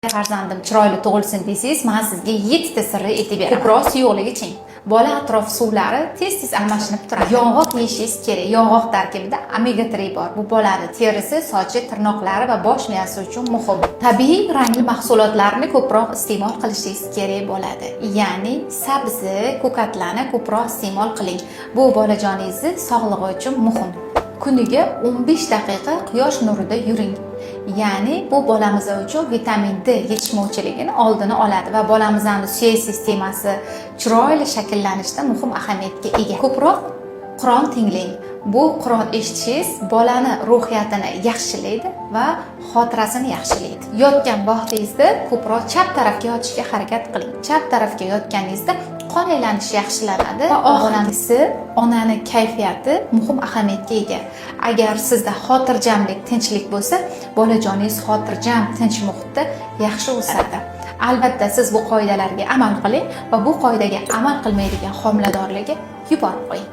Farzandim chiroyli tug'ilsin desangiz, man sizga yettita sirni aytib beraman. Ko'proq suyuqlik iching. Bola atrof suvlari tez tez almashinib turadi. Yong'oq yeyishingiz kerak. Yong'oq tarkibida omega 3 bor. Bu bolani terisi, sochi, tirnoqlari va bosh miyasi uchun muhim. Tabiiy rangli mahsulotlarni ko'proq iste'mol qilishingiz kerak bo'ladi, ya'ni sabzi, ko'katlarni ko'proq iste'mol qiling. Bu bolajoningizni sog'lig'i uchun muhim. Kuniga 15 daqiqa quyosh nurida yuring, ya'ni bu bolamiz uchun vitamin D yetishmovchiligini oldini oladi va bolamizni suyak sistemasi chiroyli shakllanishda muhim ahamiyatga ega. Ko'proq Qur'on tinglang. Bu Qur'on eshitishingiz bolani ruhiyatini yaxshilaydi va xotirasini yaxshilaydi. Yotgan vaqtingizda ko'proq chap tarafga yotishga harakat qiling. Chap tarafga yotganingizda qon aylanishi yaxshilanadi. Va oxirgisi, onani kayfiyati muhim ahamiyatga ega. Agar sizda xotirjamlik, tinchlik bo'lsa, bolajoningiz xotirjam, tinch muhitda yaxshi o'sadi. Albatta, siz bu qoidalarga amal qiling va bu qoidaga amal qilmaydigan homiladorlarga yuborib qo'ying.